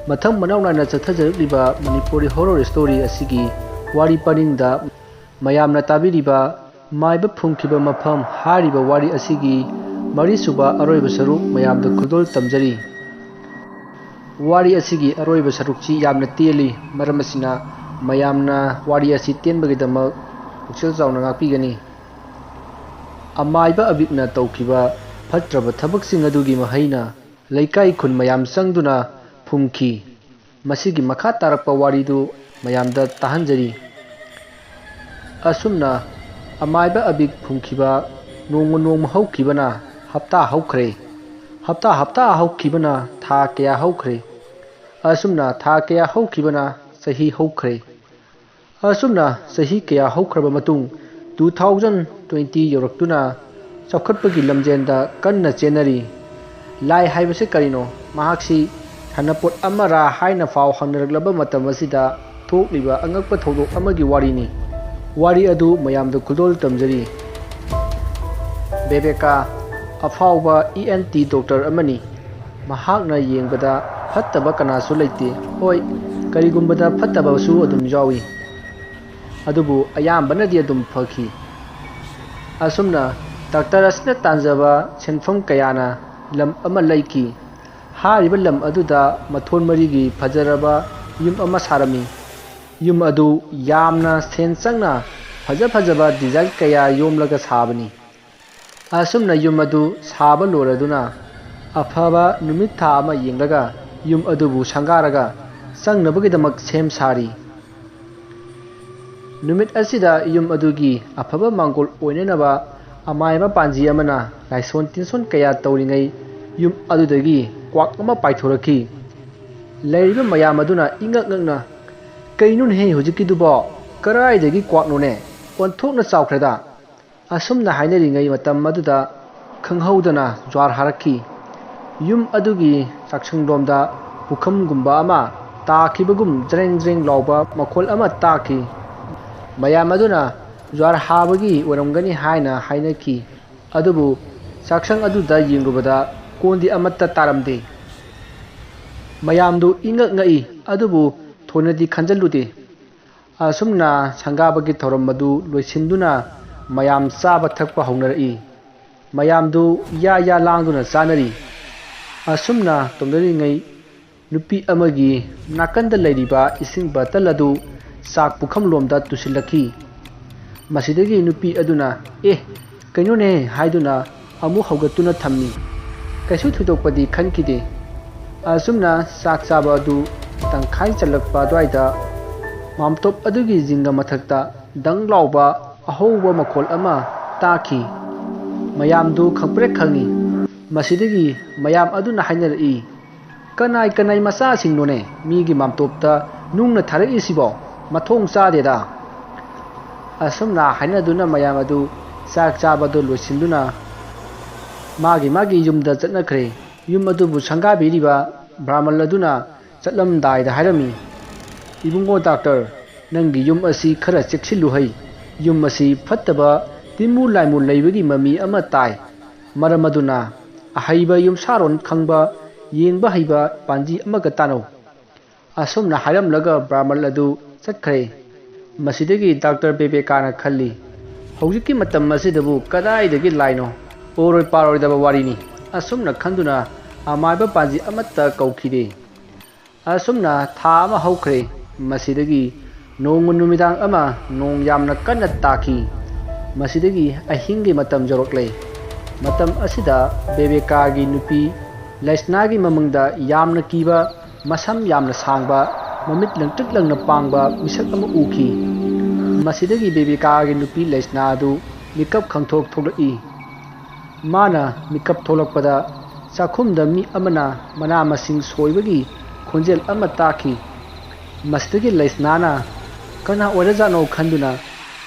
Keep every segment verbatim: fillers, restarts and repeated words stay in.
ꯃꯊꯪ ꯃꯅꯥꯎ ꯅꯥꯏꯅ ꯆꯠꯊꯖꯔꯛꯂꯤꯕ ꯃꯅꯤꯄꯨꯔꯤ horror story ꯑꯁꯤꯒꯤ ꯋꯥꯔꯤ ꯄꯔꯤꯡꯗ ꯃꯌꯥꯝꯅ ꯇꯥꯕꯤꯔꯤꯕ ꯃꯥꯏꯕ ꯐꯨꯝꯈꯤꯕ ꯃꯐꯝ ꯍꯥꯏꯔꯤꯕ ꯋꯥꯔꯤ ꯑꯁꯤꯒꯤ ꯃꯔꯤꯁꯨꯕ ꯑꯔꯣꯏꯕ ꯁꯔꯨꯛ ꯃꯌꯥꯝꯗ ꯈꯨꯗꯣꯜ ꯇꯝꯖꯔꯤ꯫ ꯋꯥꯔꯤ ꯑꯁꯤꯒꯤ ꯑꯔꯣꯏꯕ ꯁꯔꯨꯛꯁꯤ ꯌꯥꯝꯅ ꯇꯦꯜꯂꯤ, ꯃꯔꯝ ꯑꯁꯤꯅ ꯃꯌꯥꯝꯅ ꯋꯥꯔꯤ ꯑꯁꯤ ꯇꯦꯟꯕꯒꯤꯗꯃꯛ ꯄꯨꯛꯆꯦꯜ ꯆꯥꯎꯅ ꯉꯥꯛꯄꯤꯒꯅꯤ꯫ ꯑꯃꯥꯏꯕ ꯑꯕꯤꯛꯅ ꯇꯧꯈꯤꯕ ꯐꯠꯇ꯭ꯔꯕ ꯊꯕꯛꯁꯤꯡ ꯑꯗꯨꯒꯤ ꯃꯍꯩꯅ ꯂꯩꯀꯥꯏ ꯈꯨꯟ ꯃꯌꯥꯝ ꯆꯪꯗꯨꯅ ꯐꯨꯝꯈꯤ꯫ ꯃꯁꯤꯒꯤ ꯃꯈꯥ ꯇꯥꯔꯛꯄ ꯋꯥꯔꯤꯗꯨ ꯃꯌꯥꯝꯗ ꯇꯥꯍꯟꯖꯔꯤ꯫ ꯑꯁꯨꯝꯅ ꯑꯃꯥꯏꯕ ꯑꯕꯤꯛ ꯐꯨꯝꯈꯤꯕ ꯅꯣꯡꯃ ꯅꯣꯡꯃ ꯍꯧꯈꯤꯕꯅ ꯍꯞꯇꯥ ꯍꯧꯈ꯭ꯔꯦ꯫ ꯍꯞꯇꯥ ꯍꯞꯇꯥ ꯍꯧꯈꯤꯕꯅ ꯊꯥ ꯀꯌꯥ ꯍꯧꯈ꯭ꯔꯦ꯫ ꯑꯁꯨꯝꯅ ꯊꯥ ꯀꯌꯥ ꯍꯧꯈꯤꯕꯅ ꯆꯍꯤ ꯍꯧꯈ꯭ꯔꯦ꯫ ꯑꯁꯨꯝꯅ ꯆꯍꯤ ꯀꯌꯥ ꯍꯧꯈ꯭ꯔꯕ ꯃꯇꯨꯡ, two thousand twenty ꯌꯧꯔꯛꯇꯨꯅ ꯆꯥꯎꯈꯠꯄꯒꯤ ꯂꯝꯖꯦꯟꯗ ꯀꯟꯅ ꯆꯦꯟꯅꯔꯤ꯫ ꯂꯥꯏ ꯍꯥꯏꯕꯁꯤ ꯀꯔꯤꯅꯣ? ꯃꯍꯥꯛꯁꯤ ꯁꯥꯟꯅꯄꯣꯠ ꯑꯃꯔꯥ ꯍꯥꯏꯅ ꯐꯥꯎ ꯍꯪꯅꯔꯛꯂꯕ ꯃꯇꯝ ꯑꯁꯤꯗ ꯊꯣꯛꯂꯤꯕ ꯑꯉꯛꯄ ꯊꯧꯗꯣꯛ ꯑꯃꯒꯤ ꯋꯥꯔꯤꯅꯤ꯫ ꯋꯥꯔꯤ ꯑꯗꯨ ꯃꯌꯥꯝꯗ ꯈꯨꯗꯣꯜ ꯇꯝꯖꯔꯤ꯫ ꯕꯦꯕꯦꯀꯥ, ꯑꯐꯥꯎꯕ E N T doctor ꯑꯃꯅꯤ꯫ ꯃꯍꯥꯛꯅ ꯌꯦꯡꯕꯗ ꯐꯠꯇꯕ ꯀꯅꯥꯁꯨ ꯂꯩꯇꯦ꯫ ꯍꯣꯏ, ꯀꯔꯤꯒꯨꯝꯕꯗ ꯐꯠꯇꯕꯁꯨ ꯑꯗꯨꯝ ꯌꯥꯎꯏ, ꯑꯗꯨꯕꯨ ꯑꯌꯥꯝꯕꯅꯗꯤ ꯑꯗꯨꯝ ꯐꯈꯤ꯫ ꯑꯁꯨꯝꯅ ꯗꯥꯛꯇꯔ ꯑꯁꯤꯅ ꯇꯥꯟꯖꯕ ꯁꯦꯟꯐꯝ ꯀꯌꯥꯅ ꯂꯝ ꯑꯃ ꯂꯩꯈꯤ꯫ ꯍꯥꯏꯔꯤꯕ ꯂꯝ ꯑꯗꯨꯗ ꯃꯊꯣꯟ ꯃꯔꯤꯒꯤ ꯐꯖꯔꯕ ꯌꯨꯝ ꯑꯃ ꯁꯥꯔꯝꯃꯤ꯫ ꯌꯨꯝ ꯑꯗꯨ ꯌꯥꯝꯅ ꯁꯦꯟ ꯆꯪꯅ ꯐꯖ ꯐꯖꯕ design ꯀꯌꯥ ꯌꯣꯝꯂꯒ ꯁꯥꯕꯅꯤ꯫ ꯑꯁꯨꯝꯅ ꯌꯨꯝ ꯑꯗꯨ ꯁꯥꯕ ꯂꯣꯏꯔꯗꯨꯅ ꯑꯐꯕ ꯅꯨꯃꯤꯠ ꯊꯥ ꯑꯃ ꯌꯦꯡꯂꯒ ꯌꯨꯝ ꯑꯗꯨꯕꯨ ꯁꯪꯒꯥꯔꯒ ꯆꯪꯅꯕꯒꯤꯗꯃꯛ ꯁꯦꯝ ꯁꯥꯔꯤ꯫ ꯅꯨꯃꯤꯠ ꯑꯁꯤꯗ ꯌꯨꯝ ꯑꯗꯨꯒꯤ ꯑꯐꯕ ꯃꯥꯡꯒꯣꯜ ꯑꯣꯏꯅꯅꯕ ꯑꯃꯥꯏꯕ ꯄꯥꯟꯖꯤ ꯑꯃꯅ ꯂꯥꯏꯁꯣꯟ ꯇꯤꯟꯁꯣꯟ ꯀꯌꯥ ꯇꯧꯔꯤꯉꯩ ꯌꯨꯝ ꯑꯗꯨꯗꯒꯤ ꯀ꯭ꯋꯥꯛ ꯑꯃ ꯄꯥꯏꯊꯣꯔꯛꯈꯤ꯫ ꯂꯩꯔꯤꯕ ꯃꯌꯥꯝ ꯑꯗꯨꯅ ꯏꯉꯛ ꯉꯛꯅ, "ꯀꯩꯅꯣꯅꯦꯍꯦ ꯍꯧꯖꯤꯛꯀꯤꯗꯨꯕꯣ? ꯀꯔꯥꯏꯗꯒꯤ ꯀ꯭ꯋꯥꯛꯅꯣꯅꯦ? ꯑꯣꯟꯊꯣꯛꯅ ꯆꯥꯎꯈ꯭ꯔꯦꯗ!" ꯑꯁꯨꯝꯅ ꯍꯥꯏꯅꯔꯤꯉꯩ ꯃꯇꯝ ꯑꯗꯨꯗ ꯈꯪꯍꯧꯗꯅ ꯖ꯭ꯋꯥꯔ ꯍꯥꯔꯛꯈꯤ꯫ ꯌꯨꯝ ꯑꯗꯨꯒꯤ ꯆꯥꯛꯁꯪꯂꯣꯝꯗ ꯄꯨꯈꯝꯒꯨꯝꯕ ꯑꯃ ꯇꯥꯈꯤꯕꯒꯨꯝ ꯖ꯭ꯔꯦꯡ ꯖ꯭ꯔꯦꯡ ꯂꯥꯎꯕ ꯃꯈꯣꯜ ꯑꯃ ꯇꯥꯈꯤ꯫ ꯃꯌꯥꯝ ꯑꯗꯨꯅ ꯖ꯭ꯋꯥꯔ ꯍꯥꯕꯒꯤ ꯑꯣꯏꯔꯝꯒꯅꯤ ꯍꯥꯏꯅ ꯍꯥꯏꯅꯈꯤ꯫ ꯑꯗꯨꯕꯨ ꯆꯥꯛꯁꯪ ꯑꯗꯨꯗ ꯌꯦꯡꯂꯨꯕꯗ ꯀꯣꯟꯗꯤ ꯑꯃꯠꯇ ꯇꯥꯔꯝꯗꯦ꯫ ꯃꯌꯥꯝꯗꯨ ꯏꯉꯛ ꯉꯛꯏ, ꯑꯗꯨꯕꯨ ꯊꯣꯏꯅꯗꯤ ꯈꯟꯖꯤꯜꯂꯨꯗꯦ꯫ ꯑꯁꯨꯝꯅ ꯁꯪꯒꯥꯕꯒꯤ ꯊꯧꯔꯝ ꯑꯗꯨ ꯂꯣꯏꯁꯤꯟꯗꯨꯅ ꯃꯌꯥꯝ ꯆꯥꯕ ꯊꯛꯄ ꯍꯧꯅꯔꯛꯏ꯫ ꯃꯌꯥꯝꯗꯨ ꯌꯥ ꯌꯥ ꯂꯥꯡꯗꯨꯅ ꯆꯥꯅꯔꯤ꯫ ꯑꯁꯨꯝꯅ ꯇꯧꯅꯔꯤꯉꯩ ꯅꯨꯄꯤ ꯑꯃꯒꯤ ꯅꯥꯀꯟꯗ ꯂꯩꯔꯤꯕ ꯏꯁꯤꯡ ꯕꯇꯜ ꯑꯗꯨ ꯆꯥꯛ ꯄꯨꯈꯝꯂꯣꯝꯗ ꯇꯨꯁꯤꯜꯂꯛꯈꯤ꯫ ꯃꯁꯤꯗꯒꯤ ꯅꯨꯄꯤ ꯑꯗꯨꯅ "ꯑꯦ, ꯀꯩꯅꯣꯅꯦ?" ꯍꯥꯏꯗꯨꯅ ꯑꯃꯨꯛ ꯍꯧꯒꯠꯇꯨꯅ ꯊꯝꯃꯤ꯫ ꯀꯩꯁꯨ ꯊꯣꯏꯗꯣꯛꯄꯗꯤ ꯈꯟꯈꯤꯗꯦ꯫ ꯑꯁꯨꯝꯅ ꯆꯥꯛ ꯆꯥꯕ ꯑꯗꯨ ꯇꯪꯈꯥꯏ ꯆꯜꯂꯛꯄ ꯑꯗꯨꯋꯥꯏꯗ ꯃꯥꯝꯇꯣꯞ ꯑꯗꯨꯒꯤ ꯖꯤꯡꯒ ꯃꯊꯛꯇ ꯗꯪ ꯂꯥꯎꯕ ꯑꯍꯧꯕ ꯃꯈꯣꯜ ꯑꯃ ꯇꯥꯈꯤ꯫ ꯃꯌꯥꯝꯗꯨ ꯈꯪꯄ꯭ꯔꯦꯛ ꯈꯪꯉꯤ꯫ ꯃꯁꯤꯗꯒꯤ ꯃꯌꯥꯝ ꯑꯗꯨꯅ ꯍꯥꯏꯅꯔꯛꯏ, "ꯀꯅꯥꯏ ꯀꯅꯥꯏ ꯃꯆꯥꯁꯤꯡꯅꯣꯅꯦ ꯃꯤꯒꯤ ꯃꯥꯝꯇꯣꯞꯇ ꯅꯨꯡꯅ ꯊꯥꯔꯛꯏꯁꯤꯕꯣ? ꯃꯊꯣꯡ ꯆꯥꯗꯦꯗ!" ꯑꯁꯨꯝꯅ ꯍꯥꯏꯅꯗꯨꯅ ꯃꯌꯥꯝ ꯑꯗꯨ ꯆꯥꯛ ꯆꯥꯕꯗꯨ ꯂꯣꯏꯁꯤꯟꯗꯨꯅ ꯃꯥꯒꯤ ꯃꯥꯒꯤ ꯌꯨꯝꯗ ꯆꯠꯅꯈ꯭ꯔꯦ꯫ ꯌꯨꯝ ꯑꯗꯨꯕꯨ ꯁꯪꯒꯥꯕꯤꯔꯤꯕ ꯕ꯭ꯔꯥꯍꯃꯜ ꯑꯗꯨꯅ ꯆꯠꯂꯝꯗꯥꯏꯗ ꯍꯥꯏꯔꯝꯃꯤ, "ꯏꯕꯨꯡꯉꯣ ꯗꯥꯛꯇꯔ, ꯅꯪꯒꯤ ꯌꯨꯝ ꯑꯁꯤ ꯈꯔ ꯆꯦꯛꯁꯤꯜꯂꯨ ꯍꯩ꯫ ꯌꯨꯝ ꯑꯁꯤ ꯐꯠꯇꯕ ꯇꯤꯟꯃꯨ ꯂꯥꯏꯃꯨ ꯂꯩꯕꯒꯤ ꯃꯃꯤ ꯑꯃ ꯇꯥꯏ꯫ ꯃꯔꯝ ꯑꯗꯨꯅ ꯑꯍꯩꯕ ꯌꯨꯝꯁꯥꯔꯣꯟ ꯈꯪꯕ, ꯌꯦꯡꯕ ꯍꯩꯕ ꯄꯥꯟꯖꯤ ꯑꯃꯒ ꯇꯥꯟꯅꯧ꯫" ꯑꯁꯨꯝꯅ ꯍꯥꯏꯔꯝꯂꯒ ꯕ꯭ꯔꯥꯍꯃꯜ ꯑꯗꯨ ꯆꯠꯈ꯭ꯔꯦ꯫ ꯃꯁꯤꯗꯒꯤ ꯗꯥꯛꯇꯔ ꯕꯦꯕꯦꯀꯥꯅ ꯈꯜꯂꯤ, "ꯍꯧꯖꯤꯛꯀꯤ ꯃꯇꯝ ꯑꯁꯤꯗꯕꯨ ꯀꯗꯥꯏꯗꯒꯤ ꯂꯥꯏꯅꯣ? ꯑꯣꯏꯔꯣꯏ ꯄꯥꯔꯣꯏꯗꯕ ꯋꯥꯔꯤꯅꯤ꯫" ꯑꯁꯨꯝꯅ ꯈꯟꯗꯨꯅ ꯑꯃꯥꯏꯕ ꯄꯥꯟꯖꯤ ꯑꯃꯠꯇ ꯀꯧꯈꯤꯗꯦ꯫ ꯑꯁꯨꯝꯅ ꯊꯥ ꯑꯃ ꯍꯧꯈ꯭ꯔꯦ꯫ ꯃꯁꯤꯗꯒꯤ ꯅꯣꯡꯃ ꯅꯨꯃꯤꯗꯥꯡ ꯑꯃ ꯅꯣꯡ ꯌꯥꯝꯅ ꯀꯟꯅ ꯇꯥꯈꯤ꯫ ꯃꯁꯤꯗꯒꯤ ꯑꯍꯤꯡꯒꯤ ꯃꯇꯝ ꯌꯧꯔꯛꯂꯦ꯫ ꯃꯇꯝ ꯑꯁꯤꯗ ꯕꯦꯕꯦꯀꯥꯒꯤ ꯅꯨꯄꯤ ꯂꯩꯁꯅꯥꯒꯤ ꯃꯃꯪꯗ ꯌꯥꯝꯅ ꯀꯤꯕ, ꯃꯁꯝ ꯌꯥꯝꯅ ꯁꯥꯡꯕ, ꯃꯃꯤꯠ ꯂꯪꯇ꯭ꯔꯤꯛ ꯂꯪꯅ ꯄꯥꯡꯕ ꯃꯤꯁꯛ ꯑꯃ ꯎꯈꯤ꯫ ꯃꯁꯤꯗꯒꯤ ꯕꯦꯕꯦꯀꯥꯒꯤ ꯅꯨꯄꯤ ꯂꯩꯁꯅꯥ ꯑꯗꯨ ꯃꯤꯀꯞ ꯈꯪꯊꯣꯛ ꯊꯣꯛꯂꯛꯏ꯫ ꯃꯥꯅ ꯃꯤꯀꯞ ꯊꯣꯛꯂꯛꯄꯗ ꯆꯥꯛꯈꯨꯝꯗ ꯃꯤ ꯑꯃꯅ ꯃꯅꯥ ꯃꯁꯤꯡ ꯁꯣꯏꯕꯒꯤ ꯈꯣꯟꯖꯦꯜ ꯑꯃ ꯇꯥꯈꯤ꯫ ꯃꯁꯤꯗꯒꯤ ꯂꯩꯁꯅꯥꯅ ꯀꯅꯥ ꯑꯣꯏꯔꯖꯥꯠꯅꯣ ꯈꯟꯗꯨꯅ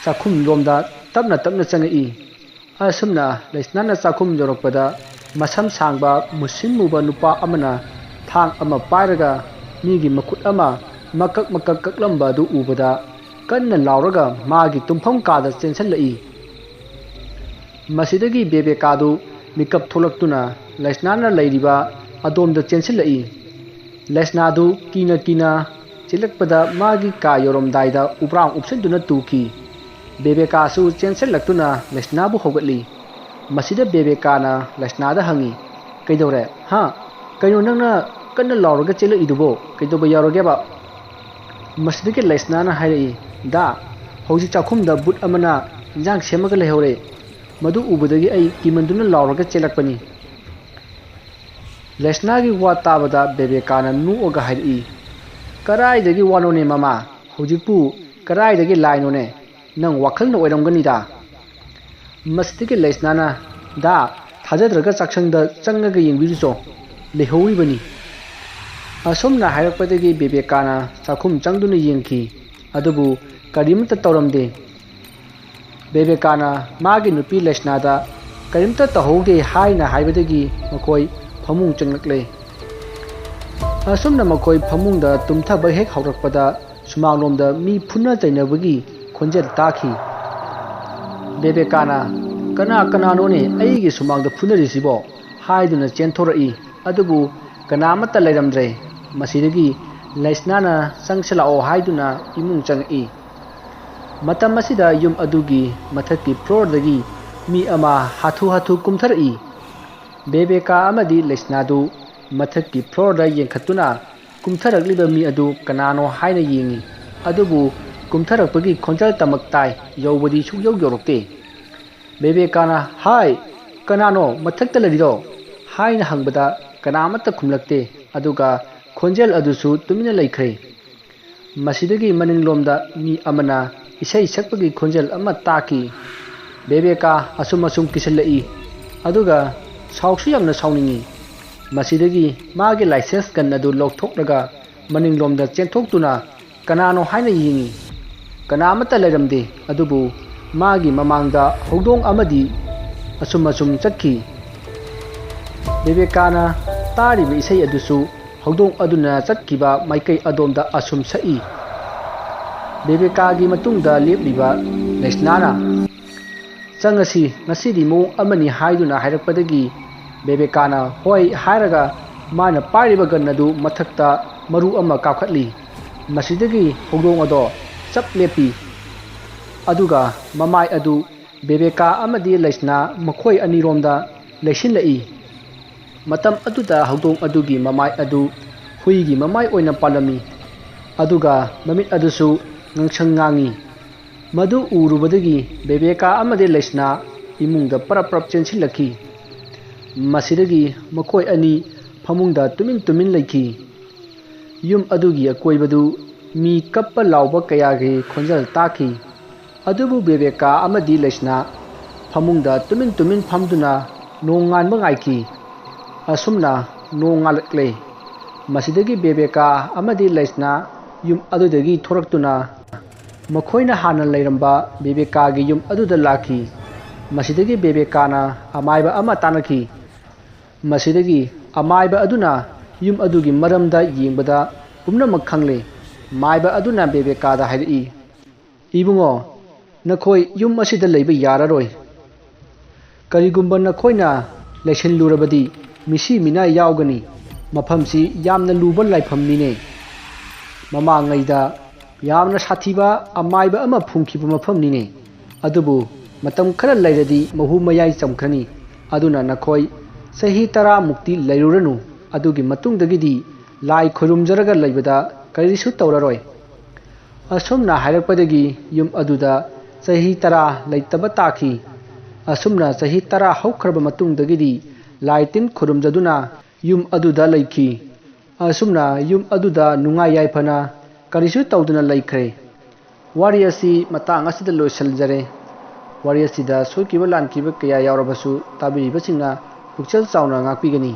ꯆꯥꯛꯈꯨꯝꯂꯣꯝꯗ ꯇꯞꯅ ꯇꯞꯅ ꯆꯪꯉꯛꯏ꯫ ꯑꯁꯨꯝꯅ ꯂꯩꯁꯅꯥꯅ ꯆꯥꯛꯈꯨꯝ ꯌꯧꯔꯛꯄꯗ ꯃꯁꯝ ꯁꯥꯡꯕ ꯃꯨꯁꯤꯟ ꯃꯨꯕ ꯅꯨꯄꯥ ꯑꯃꯅ ꯊꯥꯡ ꯑꯃ ꯄꯥꯏꯔꯒ ꯃꯤꯒꯤ ꯃꯈꯨꯠ ꯑꯃ ꯃꯀꯛ ꯃꯀꯛ ꯀꯛꯂꯝꯕ ꯑꯗꯨ ꯎꯕꯗ ꯀꯟꯅ ꯂꯥꯎꯔꯒ ꯃꯥꯒꯤ ꯇꯨꯝꯐꯝ ꯀꯥꯗ ꯆꯦꯟꯁꯤꯜꯂꯛꯏ꯫ ꯃꯁꯤꯗꯒꯤ ꯕꯦꯕꯦꯀꯥꯗꯨ ꯃꯤꯀꯞ ꯊꯣꯛꯂꯛꯇꯨꯅ ꯂꯩꯁꯅꯥꯅ ꯂꯩꯔꯤꯕ ꯑꯗꯣꯝꯗ ꯆꯦꯟꯁꯤꯜꯂꯛꯏ꯫ ꯂꯩꯁꯅꯥꯗꯨ ꯀꯤꯅ ꯀꯤꯅ ꯆꯦꯜꯂꯛꯄꯗ ꯃꯥꯒꯤ ꯀꯥ ꯌꯧꯔꯝꯗꯥꯏꯗ ꯎꯕ꯭ꯔꯥꯡ ꯎꯞꯁꯤꯟꯗꯨꯅ ꯇꯨꯈꯤ꯫ ꯕꯦꯕꯦꯀꯥꯁꯨ ꯆꯦꯟꯁꯤꯜꯂꯛꯇꯨꯅ ꯂꯩꯁꯅꯥꯕꯨ ꯍꯧꯒꯠꯂꯤ꯫ ꯃꯁꯤꯗ ꯕꯦꯕꯦꯀꯥꯅ ꯂꯩꯁꯅꯥꯗ ꯍꯪꯉꯤ, "ꯀꯩꯗꯧꯔꯦ? ꯍꯥ? ꯀꯩꯅꯣ ꯅꯪꯅ ꯀꯟꯅ ꯂꯥꯎꯔꯒ ꯆꯦꯜꯂꯛꯏꯗꯨꯕꯣ? ꯀꯩꯗꯧꯕ ꯌꯥꯎꯔꯒꯦꯕ?" ꯃꯁꯤꯗꯒꯤ ꯂꯩꯁꯅꯥꯅ ꯍꯥꯏꯔꯛꯏ, "ꯗꯥ, ꯍꯧꯖꯤꯛ ꯆꯥꯛꯈꯨꯝꯗ ꯕꯨꯠ ꯑꯃꯅ ꯏꯟꯖꯥꯡ ꯁꯦꯝꯃꯒ ꯂꯩꯍꯧꯔꯦ꯫ ꯃꯗꯨ ꯎꯕꯗꯒꯤ ꯑꯩ ꯀꯤꯃꯟꯗꯨꯅ ꯂꯥꯎꯔꯒ ꯆꯦꯜꯂꯛꯄꯅꯤ꯫" ꯂꯩꯁꯅꯥꯒꯤ ꯋꯥ ꯇꯥꯕꯗ ꯕꯦꯕꯦꯀꯥꯅ ꯅꯣꯛꯑꯒ ꯍꯥꯏꯔꯛꯏ, "ꯀꯔꯥꯏꯗꯒꯤ ꯋꯥꯅꯣꯅꯦ ꯃꯃꯥ? ꯍꯧꯖꯤꯛꯄꯨ ꯀꯔꯥꯏꯗꯒꯤ ꯂꯥꯏꯅꯣꯅꯦ? ꯅꯪ ꯋꯥꯈꯜꯅ ꯑꯣꯏꯔꯝꯒꯅꯤꯗ꯫" ꯃꯁꯤꯗꯒꯤ ꯂꯩꯁꯅꯥꯅ, "ꯗꯥ, ꯊꯥꯖꯗ꯭ꯔꯒ ꯆꯥꯛꯁꯪꯗ ꯆꯪꯉꯒ ꯌꯦꯡꯕꯤꯔꯨꯆꯣ, ꯂꯩꯍꯧꯔꯤꯕꯅꯤ꯫" ꯑꯁꯨꯝꯅ ꯍꯥꯏꯔꯛꯄꯗꯒꯤ ꯕꯦꯕꯦꯀꯥꯅ ꯆꯥꯛꯈꯨꯝ ꯆꯪꯗꯨꯅ ꯌꯦꯡꯈꯤ, ꯑꯗꯨꯕꯨ ꯀꯔꯤꯃꯠꯇ ꯇꯧꯔꯝꯗꯦ꯫ ꯕꯦꯕꯦꯀꯥꯅ ꯃꯥꯒꯤ ꯅꯨꯄꯤ ꯂꯩꯁꯅꯥꯗ "ꯀꯔꯤꯝꯇ ꯇꯧꯍꯧꯗꯦ" ꯍꯥꯏꯅ ꯍꯥꯏꯕꯗꯒꯤ ꯃꯈꯣꯏ ꯐꯃꯨꯡ ꯆꯪꯂꯛꯂꯦ꯫ ꯑꯁꯨꯝꯅ ꯃꯈꯣꯏ ꯐꯃꯨꯡꯗ ꯇꯨꯝꯊꯕ ꯍꯦꯛ ꯍꯧꯔꯛꯄꯗ ꯁꯨꯃꯥꯡꯂꯣꯝꯗ ꯃꯤ ꯐꯨꯅ ꯆꯩꯅꯕꯒꯤ ꯈꯣꯟꯖꯦꯜ ꯇꯥꯈꯤ꯫ ꯕꯦꯕꯦꯀꯥꯅ, "ꯀꯅꯥ ꯀꯅꯥꯅꯣꯅꯦ ꯑꯩꯒꯤ ꯁꯨꯃꯥꯡꯗ ꯐꯨꯅꯔꯤꯁꯤꯕꯣ?" ꯍꯥꯏꯗꯨꯅ ꯆꯦꯟꯊꯣꯔꯛꯏ꯫ ꯑꯗꯨꯕꯨ ꯀꯅꯥ ꯑꯃꯠꯇ ꯂꯩꯔꯝꯗ꯭ꯔꯦ꯫ ꯃꯁꯤꯗꯒꯤ ꯂꯩꯁꯅꯥꯅ "ꯆꯪꯁꯤꯜꯂꯛꯑꯣ" ꯍꯥꯏꯗꯨꯅ ꯏꯃꯨꯡ ꯆꯪꯉꯛꯏ꯫ ꯃꯇꯝ ꯑꯁꯤꯗ ꯌꯨꯝ ꯑꯗꯨꯒꯤ ꯃꯊꯛꯀꯤ ꯐ꯭ꯂꯣꯔꯗꯒꯤ ꯃꯤ ꯑꯃ ꯍꯥꯊꯨ ꯍꯥꯊꯨ ꯀꯨꯝꯊꯔꯛꯏ꯫ ꯕꯦꯕꯦꯀꯥ ꯑꯃꯗꯤ ꯂꯩꯁꯅꯥꯗꯨ ꯃꯊꯛꯀꯤ ꯐ꯭ꯂꯣꯔꯗ ꯌꯦꯡꯈꯠꯇꯨꯅ ꯀꯨꯝꯊꯔꯛꯂꯤꯕ ꯃꯤ ꯑꯗꯨ ꯀꯅꯥꯅꯣ ꯍꯥꯏꯅ ꯌꯦꯡꯉꯤ꯫ ꯑꯗꯨꯕꯨ ꯀꯨꯝꯊꯔꯛꯄꯒꯤ ꯈꯣꯟꯖꯦꯜꯇꯃꯛ ꯇꯥꯏ, ꯌꯧꯕꯗꯤ ꯁꯨꯛꯌꯧ ꯌꯧꯔꯛꯇꯦ꯫ ꯕꯦꯕꯦꯀꯥꯅ, "ꯍꯥꯏ, ꯀꯅꯥꯅꯣ ꯃꯊꯛꯇ ꯂꯩꯔꯤꯗꯣ?" ꯍꯥꯏꯅ ꯍꯪꯕꯗ ꯀꯅꯥ ꯑꯃꯠꯇ ꯈꯨꯝꯂꯛꯇꯦ꯫ ꯑꯗꯨꯒ ꯈꯣꯟꯖꯦꯜ ꯑꯗꯨꯁꯨ ꯇꯨꯃꯤꯟꯅ ꯂꯩꯈ꯭ꯔꯦ꯫ ꯃꯁꯤꯗꯒꯤ ꯃꯅꯤꯡꯂꯣꯝꯗ ꯃꯤ ꯑꯃꯅ ꯏꯁꯩ ꯁꯛꯄꯒꯤ ꯈꯣꯟꯖꯦꯜ ꯑꯃ ꯇꯥꯈꯤ꯫ ꯕꯦꯕꯦꯀꯥ ꯑꯁꯨꯝ ꯑꯁꯨꯝ ꯀꯤꯁꯤꯜꯂꯛꯏ, ꯑꯗꯨꯒ ꯁꯥꯎꯁꯨ ꯌꯥꯝꯅ ꯁꯥꯎꯅꯤꯡꯏ꯫ ꯃꯁꯤꯗꯒꯤ ꯃꯥꯒꯤ ꯂꯥꯏꯁꯦꯟꯁ ꯒꯟ ꯑꯗꯨ ꯂꯧꯊꯣꯛꯂꯒ ꯃꯅꯤꯡꯂꯣꯝꯗ ꯆꯦꯟꯊꯣꯛꯇꯨꯅ ꯀꯅꯥꯅꯣ ꯍꯥꯏꯅ ꯌꯦꯡꯏ꯫ ꯀꯅꯥ ꯑꯃꯠꯇ ꯂꯩꯔꯝꯗꯦ, ꯑꯗꯨꯕꯨ ꯃꯥꯒꯤ ꯃꯃꯥꯡꯗ ꯍꯧꯗꯣꯡ ꯑꯃꯗꯤ ꯑꯁꯨꯝ ꯑꯁꯨꯝ ꯆꯠꯈꯤ꯫ ꯕꯦꯕꯦꯀꯥꯅ ꯇꯥꯔꯤꯕ ꯏꯁꯩ ꯑꯗꯨꯁꯨ ꯍꯧꯗꯣꯡ ꯑꯗꯨꯅ ꯆꯠꯈꯤꯕ ꯃꯥꯏꯀꯩ ꯑꯗꯣꯝꯗ ꯑꯁꯨꯝ ꯁꯛꯏ꯫ ꯕꯦꯕꯦꯀꯥꯒꯤ ꯃꯇꯨꯡꯗ ꯂꯦꯞꯂꯤꯕ ꯂꯩꯁꯅꯥꯅ, "ꯆꯪꯉꯁꯤ, ꯉꯁꯤꯗꯤ ꯃꯑꯣꯡ ꯑꯃꯅꯤ" ꯍꯥꯏꯗꯨꯅ ꯍꯥꯏꯔꯛꯄꯗꯒꯤ ꯕꯦꯕꯦꯀꯥꯅ "ꯍꯣꯏ" ꯍꯥꯏꯔꯒ ꯃꯥꯅ ꯄꯥꯏꯔꯤꯕ ꯒꯟ ꯑꯗꯨ ꯃꯊꯛꯇ ꯃꯔꯨ ꯑꯃ ꯀꯥꯞꯈꯠꯂꯤ꯫ ꯃꯁꯤꯗꯒꯤ ꯍꯧꯗꯣꯡ ꯑꯗꯣ ꯆꯞ ꯂꯦꯞꯄꯤ꯫ ꯑꯗꯨꯒ ꯃꯃꯥꯏ ꯑꯗꯨ ꯕꯦꯕꯦꯀꯥ ꯑꯃꯗꯤ ꯂꯩꯁꯅꯥ ꯃꯈꯣꯏ ꯑꯅꯤꯔꯣꯝꯗ ꯂꯩꯁꯤꯜꯂꯛꯏ꯫ ꯃꯇꯝ ꯑꯗꯨꯗ ꯍꯧꯗꯣꯡ ꯑꯗꯨꯒꯤ ꯃꯃꯥꯏ ꯑꯗꯨ ꯍꯨꯏꯒꯤ ꯃꯃꯥꯏ ꯑꯣꯏꯅ ꯄꯥꯜꯂꯝꯃꯤ꯫ ꯑꯗꯨꯒ ꯃꯃꯤꯠ ꯑꯗꯨꯁꯨ ꯉꯥꯡꯁꯪ ꯉꯥꯡꯏ꯫ ꯃꯗꯨ ꯎꯔꯨꯕꯗꯒꯤ ꯕꯦꯕꯦꯀꯥ ꯑꯃꯗꯤ ꯂꯩꯁꯅꯥ ꯏꯃꯨꯡꯗ ꯄꯔꯞ ꯄꯔꯞ ꯆꯦꯟꯁꯤꯜꯂꯛꯈꯤ꯫ ꯃꯁꯤꯗꯒꯤ ꯃꯈꯣꯏ ꯑꯅꯤ ꯐꯃꯨꯡꯗ ꯇꯨꯃꯤꯟ ꯇꯨꯃꯤꯟ ꯂꯩꯈꯤ꯫ ꯌꯨꯝ ꯑꯗꯨꯒꯤ ꯑꯀꯣꯏꯕꯗꯨ ꯃꯤ ꯀꯞꯄ ꯂꯥꯎꯕ ꯀꯌꯥꯒꯤ ꯈꯣꯟꯖꯦꯜ ꯇꯥꯈꯤ꯫ ꯑꯗꯨꯕꯨ ꯕꯦꯕꯦꯀꯥ ꯑꯃꯗꯤ ꯂꯩꯁꯅꯥ ꯐꯃꯨꯡꯗ ꯇꯨꯃꯤꯟ ꯇꯨꯃꯤꯟ ꯐꯝꯗꯨꯅ ꯅꯣꯡ ꯉꯥꯟꯕ ꯉꯥꯏꯈꯤ꯫ ꯑꯁꯨꯝꯅ ꯅꯣꯡ ꯉꯥꯜꯂꯛꯂꯦ꯫ ꯃꯁꯤꯗꯒꯤ ꯕꯦꯕꯦꯀꯥ ꯑꯃꯗꯤ ꯂꯩꯁꯅꯥ ꯌꯨꯝ ꯑꯗꯨꯗꯒꯤ ꯊꯣꯔꯛꯇꯨꯅ ꯃꯈꯣꯏꯅ ꯍꯥꯟꯅ ꯂꯩꯔꯝꯕ ꯕꯦꯕꯦꯀꯥꯒꯤ ꯌꯨꯝ ꯑꯗꯨꯗ ꯂꯥꯛꯈꯤ꯫ ꯃꯁꯤꯗꯒꯤ ꯕꯦꯕꯦꯀꯥꯅ ꯑꯃꯥꯏꯕ ꯑꯃ ꯇꯥꯟꯅꯈꯤ꯫ ꯃꯁꯤꯗꯒꯤ ꯑꯃꯥꯏꯕ ꯑꯗꯨꯅ ꯌꯨꯝ ꯑꯗꯨꯒꯤ ꯃꯔꯝꯗ ꯌꯦꯡꯕꯗ ꯄꯨꯝꯅꯃꯛ ꯈꯪꯂꯦ꯫ ꯃꯥꯏꯕ ꯑꯗꯨꯅ ꯕꯦꯕꯦꯀꯥꯗ ꯍꯥꯏꯔꯛꯏ, "ꯏꯕꯨꯡꯉꯣ, ꯅꯈꯣꯏ ꯌꯨꯝ ꯑꯁꯤꯗ ꯂꯩꯕ ꯌꯥꯔꯔꯣꯏ꯫ ꯀꯔꯤꯒꯨꯝꯕ ꯅꯈꯣꯏꯅ ꯂꯩꯁꯤꯜꯂꯨꯔꯕꯗꯤ ꯃꯤꯁꯤ ꯃꯤꯅꯥ ꯌꯥꯎꯒꯅꯤ꯫ ꯃꯐꯝꯁꯤ ꯌꯥꯝꯅ ꯂꯨꯕ ꯂꯥꯏꯐꯝꯅꯤꯅꯦ꯫ ꯃꯃꯥꯡꯉꯩꯗ ꯌꯥꯝꯅ ꯁꯥꯊꯤꯕ ꯑꯃꯥꯏꯕ ꯑꯃ ꯐꯨꯝꯈꯤꯕ ꯃꯐꯝꯅꯤꯅꯦ꯫ ꯑꯗꯨꯕꯨ ꯃꯇꯝ ꯈꯔ ꯂꯩꯔꯗꯤ ꯃꯍꯨ ꯃꯌꯥꯏ ꯆꯝꯈ꯭ꯔꯅꯤ꯫ ꯑꯗꯨꯅ ꯅꯈꯣꯏ ꯆꯍꯤ ꯇꯔꯥꯃꯨꯛꯇꯤ ꯂꯩꯔꯨꯔꯅꯨ꯫ ꯑꯗꯨꯒꯤ ꯃꯇꯨꯡꯗꯒꯤꯗꯤ ꯂꯥꯏ ꯈꯨꯔꯨꯝꯖꯔꯒ ꯂꯩꯕꯗ ꯀꯔꯤꯁꯨ ꯇꯧꯔꯔꯣꯏ"꯫ ꯑꯁꯨꯝꯅ ꯍꯥꯏꯔꯛꯄꯗꯒꯤ ꯌꯨꯝ ꯑꯗꯨꯗ ꯆꯍꯤ ꯇꯔꯥ ꯂꯩꯇꯕ ꯇꯥꯈꯤ꯫ ꯑꯁꯨꯝꯅ ꯆꯍꯤ ꯇꯔꯥ ꯍꯧꯈ꯭ꯔꯕ ꯃꯇꯨꯡꯗꯒꯤꯗꯤ ꯂꯥꯏ ꯇꯤꯟ ꯈꯨꯔꯨꯝꯖꯗꯨꯅ ꯌꯨꯝ ꯑꯗꯨꯗ ꯂꯩꯈꯤ꯫ ꯑꯁꯨꯝꯅ ꯌꯨꯝ ꯑꯗꯨꯗ ꯅꯨꯡꯉꯥꯏ ꯌꯥꯏꯐꯅ ꯀꯔꯤꯁꯨ ꯇꯧꯗꯅ ꯂꯩꯈ꯭ꯔꯦ꯫ ꯋꯥꯔꯤ ꯑꯁꯤ ꯃꯇꯥꯡ ꯑꯁꯤꯗ ꯂꯣꯏꯁꯤꯟꯖꯔꯦ꯫ ꯋꯥꯔꯤ ꯑꯁꯤꯗ ꯁꯣꯏꯈꯤꯕ ꯂꯥꯟꯈꯤꯕ ꯀꯌꯥ ꯌꯥꯎꯔꯕꯁꯨ ꯇꯥꯕꯤꯔꯤꯕꯁꯤꯡꯅ ꯄꯨꯛꯆꯦꯜ ꯆꯥꯎꯅ ꯉꯥꯛꯄꯤꯒꯅꯤ꯫